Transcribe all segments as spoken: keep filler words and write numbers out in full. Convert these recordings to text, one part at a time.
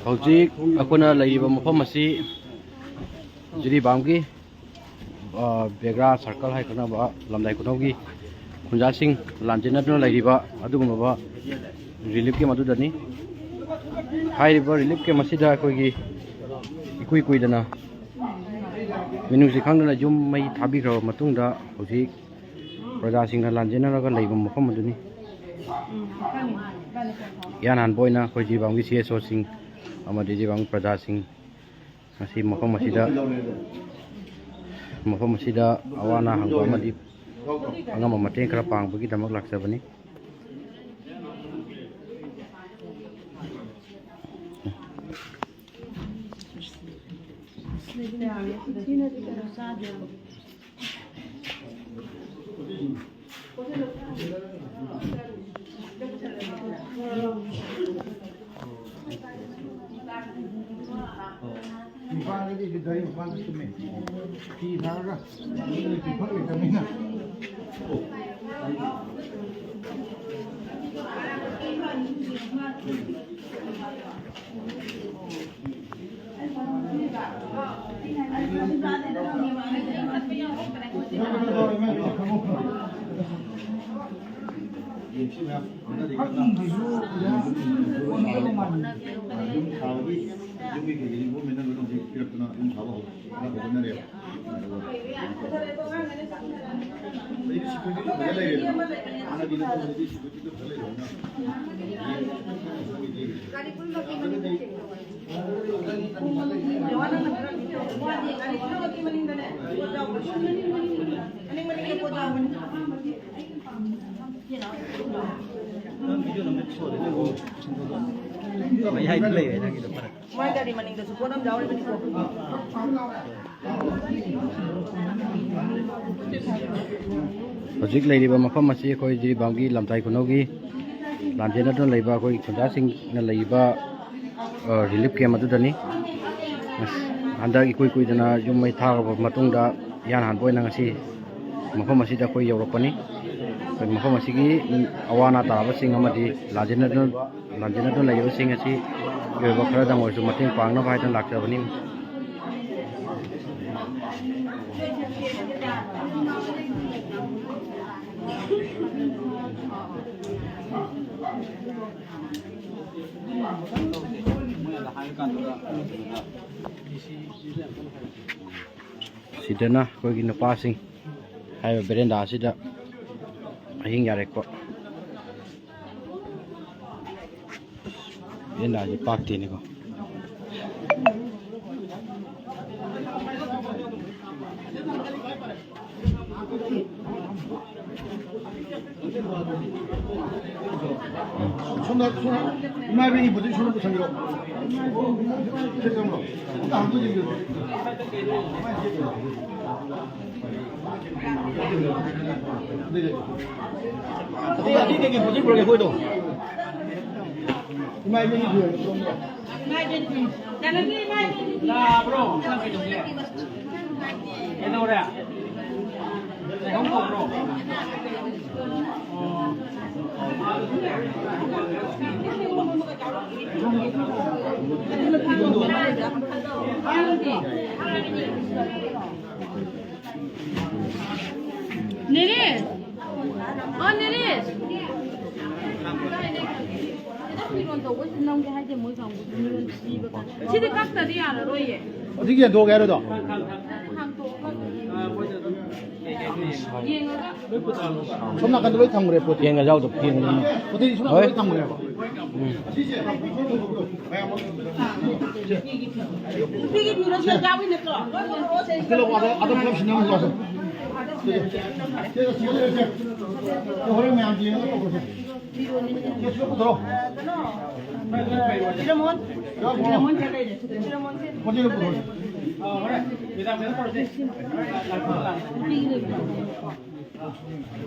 ꯍꯧꯖꯤꯛ ꯑꯩꯈꯣꯏꯅ ꯂꯩꯔꯤꯕ ꯃꯐꯝ ꯑꯁꯤ ꯖꯤꯔꯤꯕꯥꯝꯒꯤ, ꯑ, ꯕꯦꯒ꯭ꯔꯥ ꯁꯔꯀꯜ ꯍꯥꯏ ꯈꯪꯅꯕ ꯂꯝꯗꯥꯏ ꯈꯨꯅꯧꯒꯤ ꯈꯨꯟꯖꯥꯁꯤꯡ ꯂꯥꯟꯖꯦꯟꯅꯗꯨꯅ ꯂꯩꯔꯤꯕ ꯑꯗꯨꯒꯨꯝꯂꯕ ꯔꯤꯂꯤꯐ ꯀꯦꯝ ꯑꯗꯨꯗꯅꯤ꯫ ꯍꯥꯏꯔꯤꯕ ꯔꯤꯂꯤꯐ ꯀꯦꯝ ꯑꯁꯤꯗ ꯑꯩꯈꯣꯏꯒꯤ ꯏꯀꯨꯏ ꯀꯨꯏꯗꯅ ꯃꯤꯅꯨꯡꯁꯤ ꯈꯪꯗꯅ ꯌꯨꯝ ꯃꯩ ꯊꯥꯕꯤꯈ꯭ꯔꯕ ꯃꯇꯨꯡꯗ ꯍꯧꯖꯤꯛ ꯄ꯭ꯔꯖꯥꯁꯤꯡꯅ ꯂꯥꯟꯖꯦꯟꯅꯔꯒ ꯂꯩꯕ ꯃꯐꯝ ꯑꯗꯨꯅꯤ꯫ ꯏꯍꯥꯟ ꯍꯥꯟꯕ ꯑꯣꯏꯅ ꯑꯩꯈꯣꯏ ꯖꯤꯔꯤꯕꯥꯝꯒꯤ ꯁꯤ ꯑꯦꯁ ꯑꯣꯁꯤꯡ ꯑꯃꯗꯤ ꯖꯤꯔꯤꯕꯥꯝꯒꯤ ꯄ꯭ꯔꯖꯥꯁꯤꯡ ꯉꯁꯤ ꯃꯐꯝ ꯑꯁꯤꯗ, ꯃꯐꯝ ꯑꯁꯤꯗ ꯑꯋꯥ ꯑꯅꯥ ꯍꯪꯕ ꯑꯃꯗꯤ ꯑꯉꯝꯕ ꯃꯇꯦꯡ ꯈꯔ ꯄꯥꯡꯕꯒꯤꯗꯃꯛ ꯂꯥꯛꯆꯕꯅꯤ꯫ ꯃꯄꯥꯟꯗꯗꯤ ꯒꯥꯔꯤ ꯃꯄꯥꯟꯗ ꯇꯨꯝꯃꯦ꯫ ꯐꯤ ꯊꯥꯔꯒ ꯃꯅꯨꯡꯗ ꯇꯨꯝꯐꯝ ꯂꯩꯇꯕꯅꯤꯅ꯫ ꯌꯨꯝ ꯁꯥꯕꯒꯤ, ꯌꯨꯝꯒꯤ ꯀꯩꯀꯩ ꯒꯣꯔꯃꯦꯟꯅ ꯂꯣꯏꯅ ꯍꯧꯖꯤꯛ ꯄꯤꯔꯛꯇꯅ ꯌꯨꯝ ꯁꯥꯕ ꯍꯧ-, ꯍꯧꯅꯔꯦꯕ꯫ ꯍꯧꯖꯤꯛ ꯁꯦꯀ꯭ꯌꯨꯔꯤꯇꯤꯗꯨ ꯐꯖ ꯂꯩꯔꯦꯗꯅ꯫ ꯍꯥꯟꯅꯒꯤ ꯅꯠꯇꯕ ꯍꯧꯖꯤꯛꯇꯤ ꯁꯦꯀ꯭ꯌꯨꯔꯤꯇꯤꯗꯨ ꯐꯖ ꯂꯩꯔꯕꯅꯤꯅ꯫ ꯃꯌꯥꯏꯗ ꯂꯩꯔꯦ ꯅꯪꯒꯤꯗꯣ ꯐꯔꯛ꯫ ꯃꯥꯏ ꯒꯥꯔꯤ ꯃꯅꯤꯡꯗꯁꯨ ꯄꯣꯠ ꯑꯃ ꯌꯥꯎꯔꯤꯕꯅꯤꯀꯣ꯫ ꯍꯧꯖꯤꯛ ꯂꯩꯔꯤꯕ ꯃꯐꯝ ꯑꯁꯤ ꯑꯩꯈꯣꯏ ꯖꯤꯔꯤꯕꯥꯝꯒꯤ ꯂꯝꯇꯥꯏ ꯈꯨꯅꯧꯒꯤ ꯂꯥꯟꯖꯦꯟꯅꯗꯨꯅ ꯂꯩꯕ ꯑꯩꯈꯣꯏ ꯈꯨꯟꯖꯥꯁꯤꯡꯅ ꯂꯩꯔꯤꯕ, ꯑ, ꯔꯤꯂꯤꯐ ꯀꯦꯝ ꯑꯗꯨꯗꯅꯤ꯫ ꯑꯁ, ꯍꯟꯗꯛ ꯏꯀꯨꯏ ꯀꯨꯏꯗꯅ ꯌꯨꯝ ꯃꯩ ꯊꯥꯔꯕ ꯃꯇꯨꯡꯗ ꯏꯍꯥꯟ ꯍꯥꯟꯕ ꯑꯣꯏꯅ ꯉꯁꯤ ꯃꯐꯝ ꯑꯁꯤꯗ ꯑꯩꯈꯣꯏ ꯌꯧꯔꯛꯄꯅꯤ꯫ ꯑꯩꯈꯣꯏ ꯃꯐꯝ ꯑꯁꯤꯒꯤ ꯑꯋꯥ ꯑꯅꯥ ꯇꯥꯔꯕꯁꯤꯡ ꯑꯃꯗꯤ ꯂꯥꯟꯖꯦꯟꯅꯗꯨꯅ, ꯂꯥꯟꯖꯦꯟꯅꯗꯨꯅ ꯂꯩꯔꯤꯕꯁꯤꯡ ꯑꯁꯤ ꯃꯤꯑꯣꯏꯕ ꯈꯔꯗꯪ ꯑꯣꯏꯔꯁꯨ ꯃꯇꯦꯡ ꯄꯥꯡꯅꯕ ꯍꯥꯏꯗꯨꯅ ꯂꯥꯛꯆꯕꯅꯤ꯫ ꯁꯤꯗꯅ ꯑꯩꯈꯣꯏꯒꯤ ꯅꯨꯄꯥꯁꯤꯡ ꯍꯥꯏꯔꯤꯕ ꯕꯦꯔꯦꯟꯗꯥ ꯑꯁꯤꯗ ꯑꯍꯤꯡ ꯌꯥꯔꯦꯛꯄ꯫ ꯕꯦꯔꯦꯟꯗꯥꯁꯤ ꯄꯥꯛꯇꯦꯅꯦꯀꯣ꯫ ꯁꯣꯝꯗ, ꯁꯣꯝ ꯏꯃꯥ ꯏꯕꯦꯟꯒꯤ ꯄꯣꯠ ꯆꯩ ꯁꯣꯝꯗ ꯄꯨꯁꯟꯕꯤꯔꯣ꯫ ꯁꯤ ꯆꯪꯉꯣ꯫ ꯑꯝꯇ ꯍꯥꯡꯗꯣꯛꯑ ꯌꯦꯡꯕꯤꯌꯨ꯫ ꯑꯗꯨꯗꯤ ꯑꯇꯩ ꯀꯩꯀꯩ ꯄꯣꯠ ꯆꯩ ꯄꯨꯔꯛꯀꯦ ꯑꯩꯈꯣꯏꯗꯣ? ꯏꯃꯥ ꯏꯕꯦꯟꯒꯤ ꯐꯤꯔꯣꯜ ꯁꯣꯝꯗ꯫ ꯂꯥꯛꯑꯕ꯭ꯔꯣ? ꯀꯩꯗꯧꯔꯦ? ꯀꯩꯅꯣꯝ ꯇꯧꯕ꯭ꯔꯣ? ꯅꯤꯔꯤꯁ! ꯑꯣ, ꯅꯤꯔꯤꯁ! ꯐꯤꯔꯣꯟ ꯇꯧꯕꯩꯁꯨ ꯅꯝꯒꯦ ꯍꯥꯏꯗꯦ, ꯃꯣꯏ ꯀꯥꯡꯕꯨꯗꯨ ꯃꯤꯔꯣꯟ ꯄꯤꯕ ꯀꯥꯟꯗ꯫ ꯁꯤꯗꯤ ꯀꯛꯇꯗꯤ ꯌꯥꯔꯔꯣꯏꯌꯦ꯫ ꯍꯧꯖꯤꯛ ꯌꯦꯟꯊꯣꯛꯑꯒꯦ ꯍꯥꯏꯔꯣ ꯑꯗꯣ? ꯁꯣꯝ ꯅꯥꯀꯟꯗ ꯂꯣꯏ ꯊꯝꯈ꯭ꯔꯦ ꯄꯣꯠ ꯆꯩ꯫ ꯐꯦꯟꯒ ꯌꯥꯎꯗꯕ ꯐꯦꯟꯒ꯫ ꯄꯣꯠ ꯆꯩ ꯁꯣꯝ ꯅꯥꯀꯟꯗ ꯍꯣꯏ꯫ ꯂꯣꯏ ꯊꯝꯈ꯭ꯔꯦꯕ꯫ ꯎꯝ꯫ ꯅꯨꯄꯤꯒꯤ ꯐꯤꯔꯣꯜ ꯁꯦꯠ ꯌꯥꯎꯏ ꯅꯠꯇ꯭ꯔꯣ? ꯁꯤꯗ ꯂꯥꯛꯑꯣ, ꯑꯗ, ꯑꯗ ꯄꯨꯂꯞ ꯁꯤꯟꯅꯔꯁꯤ ꯂꯥꯛꯑꯣ꯫ ꯁꯤꯗ, ꯁꯤꯗ ꯂꯩꯔꯁꯦ꯫ ꯍꯣꯔꯦꯟ ꯃꯌꯥꯝ ꯌꯦꯡꯉꯒ ꯇꯧꯔꯁꯦ꯫ ꯁꯤꯗ ꯄꯨꯊꯣꯔꯛꯑꯣ꯫ ꯆꯤꯔꯃꯣꯟ꯫ ꯆꯤꯔꯃꯣꯟ ꯈꯔ ꯂꯩꯔꯦ꯫ ꯆꯤꯔꯃꯣꯟꯁꯦ꯫ ꯄꯣꯠ ꯆꯩꯗꯣ ꯄꯨꯊꯣꯔꯛꯑꯣ꯫ ꯅꯨꯄꯤꯒꯤ ꯂꯩꯕ꯭ꯔꯣ?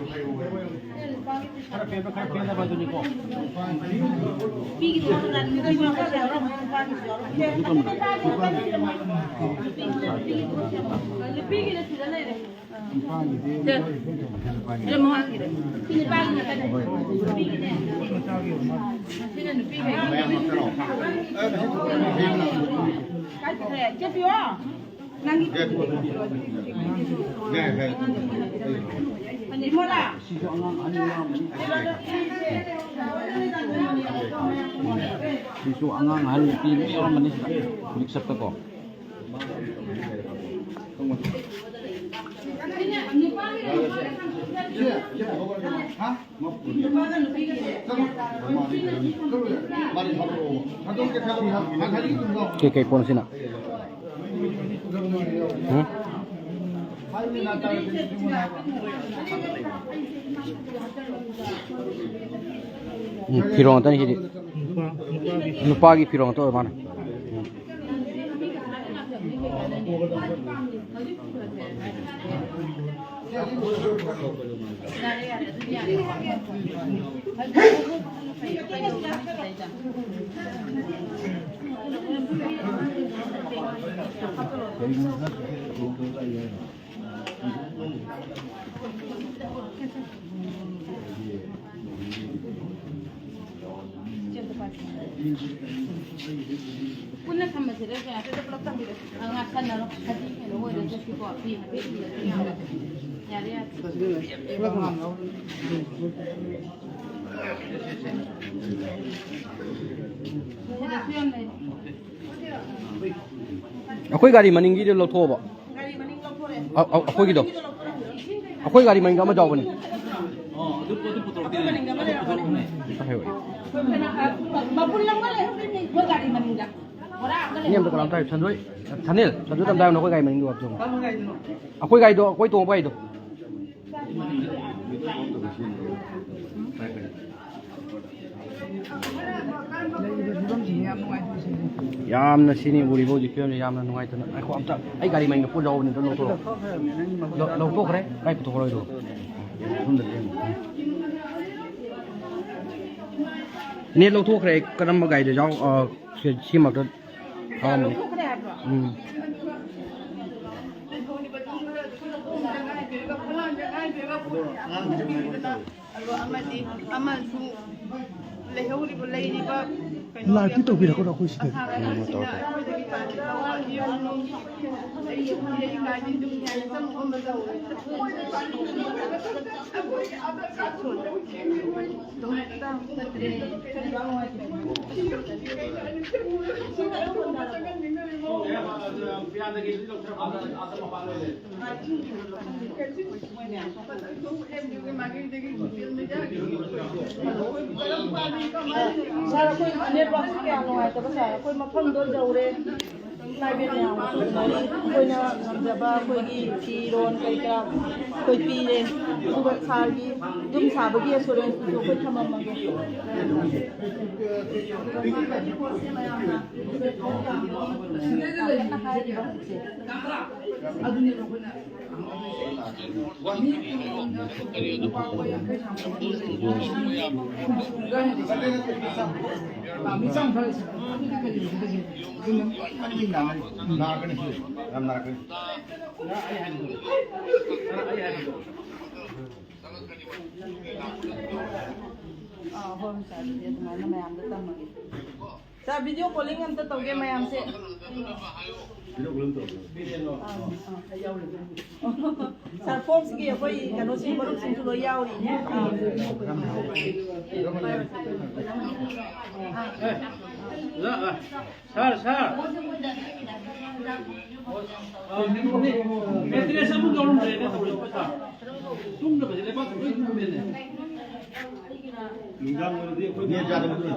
ꯈꯔ ꯄꯦꯟꯕ, ꯈꯔ ꯄꯦꯟꯗꯕ ꯑꯗꯨꯅꯤꯀꯣ꯫ ꯅꯨꯄꯤꯒꯤꯅ ꯁꯤꯗ ꯂꯩꯔꯦ꯫ ꯁꯤꯗ ꯃꯃꯥꯡꯒꯤꯗ꯫ ꯁꯤ ꯅꯨꯄꯥꯒꯤ ꯉꯥꯛꯇꯅꯦ꯫ ꯅꯨꯄꯤꯒꯤꯅꯦ꯫ ꯁꯤꯅ ꯅꯨꯄꯤꯒꯤ꯫ ꯀꯥꯏ ꯆꯠꯈ꯭ꯔꯦ? ꯏꯆꯦ ꯄꯤꯌꯣ꯫ ꯅꯪꯒꯤ ꯏꯃꯣꯂꯥ꯫ ꯁꯤꯁꯨ ꯑꯉꯥꯡ ꯑꯍꯟ ꯅꯨꯄꯤ ꯂꯣꯏ ꯌꯥꯎꯔꯝꯃꯅꯤ ꯁꯤꯗ, ꯃꯤꯛꯁ ꯑꯞꯇꯀꯣ꯫ ꯀꯩꯀꯩ ꯄꯣꯠꯅꯣ ꯁꯤꯅ? ꯎꯝ? ꯎꯝ, ꯐꯤꯔꯣꯟ ꯉꯥꯛꯇꯅꯤ ꯁꯤꯗꯤ꯫ ꯅꯨꯄꯥꯒꯤ ꯐꯤꯔꯣꯟ ꯉꯥꯛꯇ ꯑꯣꯏꯔ ꯃꯥꯅꯦ꯫ ꯎꯝ꯫ ꯄꯨꯟꯅ ꯊꯝꯃꯁꯤꯔ? ꯀꯩꯅꯣ, ꯑꯗꯨꯗ ꯄꯨꯂꯞ ꯊꯝꯕꯤꯔꯣ꯫ ꯑ, ꯉꯥꯛꯁꯟꯅꯔꯣ꯫ ꯐꯗꯤ ꯀꯩꯅꯣ ꯑꯣꯏꯔꯦ, ꯆꯠꯁꯤꯀꯣ꯫ ꯐꯤ ꯍꯥꯏꯐꯦꯠ ꯏꯔꯁꯨ ꯌꯥꯔꯦ꯫ ꯌꯥꯔꯦ, ꯌꯥꯔꯦ꯫ ꯄꯨꯂꯞ ꯊꯝꯃꯣ꯫ ꯁꯤꯗꯁꯨ ꯌꯥꯝ ꯂꯩ꯫ ꯑꯩꯈꯣꯏ ꯒꯥꯔꯤ ꯃꯅꯤꯡꯒꯤꯗꯣ ꯂꯧꯊꯣꯛꯑꯕꯣ? ꯒꯥꯔꯤ ꯃꯅꯤꯡ ꯂꯧꯊꯣꯔꯛꯑꯦ꯫ ꯑ-, ꯑ-, ꯑꯩꯈꯣꯏꯒꯤꯗꯣ? ꯑꯩꯈꯣꯏ ꯒꯥꯔꯤ ꯃꯅꯤꯡꯗ ꯑꯃ ꯌꯥꯎꯕꯅꯤ꯫ ꯑꯣ, ꯑꯗꯨ ꯄꯣꯠꯇꯨ ꯄꯨꯊꯣꯔꯛꯇꯦꯅꯦ꯫ ꯑꯩꯈꯣꯏ ꯃꯅꯤꯡꯗ ꯑꯃ ꯂꯩꯔꯝꯒꯅꯤ꯫ ꯃꯄꯨꯟ ꯑꯃ ꯂꯩꯍꯧꯔꯤꯅꯦ ꯑꯩꯈꯣꯏ ꯒꯥꯔꯤ ꯃꯅꯤꯡꯗ꯫ ꯕꯣꯔꯥ ꯑꯝꯇ ꯂꯩ꯫ ꯏꯅꯦ ꯑꯝꯇ ꯀꯅꯥꯝꯇ ꯍꯥꯏꯌꯨ꯫ ꯁꯟꯖꯣꯏ, ꯁꯅꯤꯜ, ꯁꯟꯖꯣꯏꯗ ꯑꯝꯇ ꯍꯥꯏꯌꯨ, ꯅꯈꯣꯏ ꯒꯥꯔꯤ ꯃꯅꯤꯡꯗꯨ ꯍꯥꯞꯆꯧ꯫ ꯑꯩꯈꯣꯏ ꯒꯥꯔꯤꯗꯣ, ꯑꯩꯈꯣꯏ ꯇꯣꯡꯕ ꯒꯥꯔꯤꯗꯣ꯫ ꯂꯩꯔꯤꯕ ꯐꯤꯕꯝꯁꯤꯡꯁꯦ ꯌꯥꯝ ꯅꯨꯡꯉꯥꯏꯇꯦ ꯁꯤꯗꯤ꯫ ꯌꯥꯝꯅ ꯁꯤꯅꯤ ꯎꯔꯤꯕ ꯍꯧꯖꯤꯛ ꯐꯤꯕꯝꯁꯦ ꯌꯥꯝꯅ ꯅꯨꯡꯉꯥꯏꯇꯅ꯫ ꯉꯥꯏꯈꯣ ꯑꯝꯇ, ꯑꯩ ꯒꯥꯔꯤ ꯃꯅꯤꯡꯗ ꯄꯣꯠ ꯌꯥꯎꯕꯅꯤ, ꯑꯝꯇ ꯂꯧꯊꯣꯔꯛꯑꯣ꯫ ꯂꯧ-, ꯂꯧꯊꯣꯛꯈ꯭ꯔꯦ? ꯀꯥꯏ ꯄꯨꯊꯣꯛꯈ꯭ꯔꯣꯏꯗꯣ? ꯃꯐꯝꯗ ꯂꯦꯡꯉꯨ꯫ ꯅꯦꯠ ꯂꯧꯊꯣꯛꯈ꯭ꯔꯦ ꯑꯩ꯫ ꯀꯔꯝꯕ ꯒꯥꯔꯤꯗ ꯌꯥꯎ-, ꯑ, ꯁꯤ, ꯁꯤꯃꯛꯇ ꯊꯥꯔꯝꯃꯅꯤ꯫ ꯂꯧꯊꯣꯛꯈ꯭ꯔꯦ ꯍꯥꯏꯕ꯭ꯔꯣ? ꯎꯝ꯫ ꯑꯗꯣ ꯑꯉꯥꯡꯁꯤꯡ ꯀꯃꯥꯏꯅ ꯇꯧꯔꯤ? ꯑꯗꯣ ꯑꯃꯗꯤ ꯑꯃꯁꯨ ꯂꯩꯍꯧꯔꯤꯕ, ꯂꯩꯔꯤꯕ ꯀꯩꯅꯣ ꯂꯥꯏꯚꯇꯤ ꯇꯧꯕꯤꯔꯛꯀꯅꯨ ꯑꯩꯈꯣꯏ ꯁꯤꯗꯗꯤ꯫ ꯑꯁꯥꯕ ꯑꯁꯤꯅ ꯑꯩꯈꯣꯏꯗꯒꯤ ꯄꯥꯟꯕ ꯂꯧ ꯌꯨꯝ ꯅꯨꯡ ꯑꯩ ꯌꯨꯝ ꯂꯩꯀꯥꯏꯒꯤ ꯌꯨꯝ ꯌꯥꯏ ꯆꯪꯕ ꯉꯝꯕ ꯇꯧꯔꯦ꯫ ꯁꯥꯔ, ꯑꯩꯈꯣꯏ ꯅꯦꯠꯋꯥꯛꯁꯦ ꯀꯌꯥ ꯅꯨꯡꯉꯥꯏꯇꯕ, ꯁꯥꯔ꯫ ꯑꯩꯈꯣꯏ ꯃꯐꯝꯗꯣ ꯌꯧꯔꯦ꯫ ꯄ꯭ꯔꯥꯏꯚꯦꯠ ꯃꯌꯥꯝ ꯑꯃꯁꯨ ꯎꯅꯔꯤ꯫ ꯑꯩꯈꯣꯏꯅ ꯉꯝꯖꯕ ꯑꯩꯈꯣꯏꯒꯤ ꯐꯤꯔꯣꯟ ꯀꯔꯤ ꯀꯔꯥ ꯑꯩꯈꯣꯏ ꯄꯤꯔꯦ꯫ ꯑꯗꯨꯒ ꯁꯥꯔꯒꯤ ꯌꯨꯝ ꯁꯥꯕꯒꯤ ꯑꯦꯁꯨꯔꯦꯟꯁꯇꯨꯁꯨ ꯑꯩꯈꯣꯏ ꯊꯝꯃꯝꯃꯒꯦ꯫ ꯑꯗꯨꯅꯦꯕ ꯑꯩꯈꯣꯏꯅ ꯑꯥ, ꯍꯣꯏ, ꯍꯣꯏ, ꯁꯥꯔ, ꯑꯗꯨꯗꯤ ꯑꯗꯨꯃꯥꯏꯅ ꯃꯌꯥꯝꯗ ꯇꯝꯃꯒꯦ꯫ ꯁꯥꯔ, ꯚꯤꯗꯤꯑꯣ ꯀꯣꯂꯤꯡ ꯑꯝꯇ ꯇꯧꯒꯦ ꯃꯌꯥꯝꯁꯦ꯫ ꯁꯥꯔ, ꯐꯣꯝꯁꯤꯒꯤ ꯑꯩꯈꯣꯏ ꯀꯩꯅꯣꯁꯤ, ꯃꯔꯨꯞꯁꯤꯡꯁꯨ ꯂꯣꯏ ꯌꯥꯎꯔꯤ꯫ ꯁꯥꯔ, ꯁꯥꯔ꯫ ꯃꯦꯇ꯭ꯔꯦꯁ ꯑꯃꯨꯛ ꯌꯥꯎꯔꯝꯗ꯭ꯔꯦꯅꯦ ꯇꯧꯔꯤꯁꯦ, ꯁꯥꯔ꯫ ꯇꯨꯝꯗꯕꯁꯦ ꯂꯩꯕꯥꯛ ꯂꯣꯏ ꯇꯨꯝꯃꯦꯅꯦ꯫ ꯅꯨꯡꯗꯥꯡ ꯑꯣꯏꯔꯗꯤ ꯑꯩꯈꯣꯏ ꯅꯦꯠ ꯌꯥꯗꯕꯗꯨꯅ꯫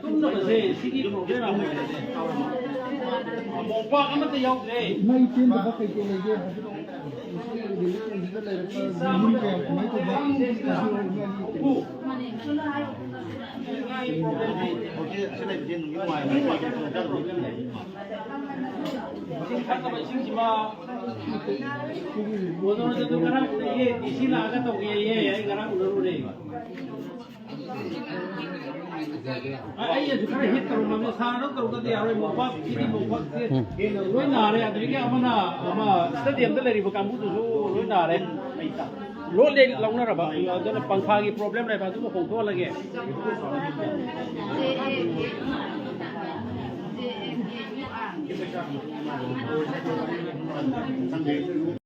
ꯇꯨꯝꯗꯕꯁꯦ ꯁꯤꯒꯤ ꯄ꯭ꯔꯣꯕ꯭ꯂꯦꯝ ꯌꯥꯝ ꯑꯣꯏꯔꯦꯅꯦ꯫ ꯃꯣꯝꯄꯥꯛ ꯑꯃꯠꯇ ꯌꯥꯎꯗ꯭ꯔꯦ꯫ ꯃꯩ ꯆꯦꯟꯗꯕ ꯀꯩꯀꯩ ꯂꯩꯒꯦ ꯍꯥꯏꯕꯗꯣ꯫ ꯔꯤꯂꯤꯐ ꯀꯦꯝꯁꯤꯗ ꯂꯩꯔꯛꯄ ꯌꯨꯝ ꯀꯌꯥ ꯀꯃꯥꯏꯅ ꯇꯧꯕ? ꯏꯁꯤꯡ ꯊꯛꯅꯕ ꯏꯁꯤꯡꯁꯤꯃ ꯀꯣꯟꯅꯔꯣꯏꯗꯕꯗꯣ ꯉꯔꯥꯡ ꯎꯅꯩꯌꯦ, ꯗꯤ ꯁꯤ ꯂꯥꯛꯑꯒ ꯇꯧꯒꯦꯌꯦ, ꯑꯩ ꯉꯔꯥꯡ ꯎꯅꯔꯨꯔꯦ꯫ ꯑ, ꯑꯩ ꯑꯗꯨ ꯈꯔ ꯍꯤꯠ ꯇꯧꯔꯝꯃꯕꯅꯤ, ꯁꯥꯔ ꯑꯗꯨꯝ ꯇꯧꯗ꯭ꯔꯗꯤ ꯌꯥꯔꯣꯏ, ꯃꯣꯝꯄꯥꯛ ꯁꯤꯗꯤ ꯃꯣꯝꯄꯥꯛꯁꯦ ꯎꯝ꯫ ꯂꯣꯏ ꯅꯥꯔꯦ꯫ ꯑꯗꯨꯗꯒꯤ ꯑꯃꯅ, ꯑꯃ ꯁ꯭ꯇꯦꯗꯤꯌꯝꯗ ꯂꯩꯔꯤꯕ ꯀꯥꯡꯕꯨꯗꯨꯁꯨ ꯂꯣꯏ ꯅꯥꯔꯦ꯫ ꯂꯣꯠꯂꯦ ꯂꯧꯅꯔꯕ, ꯑꯗꯨꯅ ꯄꯪꯈꯥꯒꯤ ꯄ꯭ꯔꯣꯕ꯭ꯂꯦꯝ ꯂꯩꯕ, ꯑꯗꯨꯕꯨ ꯍꯣꯡꯗꯣꯛꯍꯜꯂꯒꯦ꯫